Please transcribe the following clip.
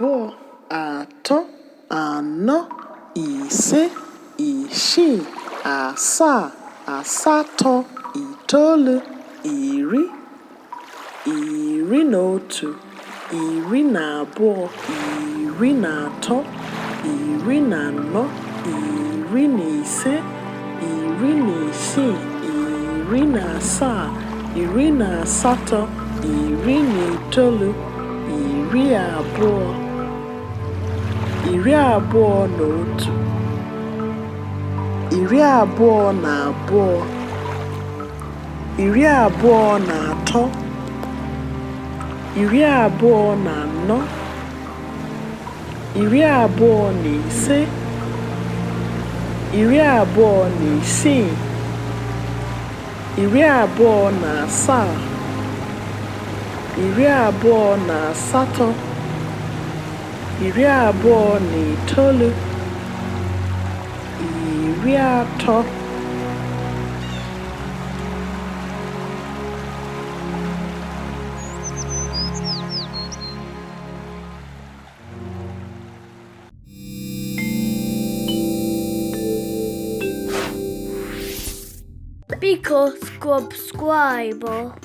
Abụọ, atọ, anọ, ise, isii, asaa, asatọ, itoolu, iri, 11, 12, 13, 14, 15, 16, 17, 18, 19, 20, 21, 22, 23, 24, 25, 26, 27, 28, 29, 30. Biko subscribe.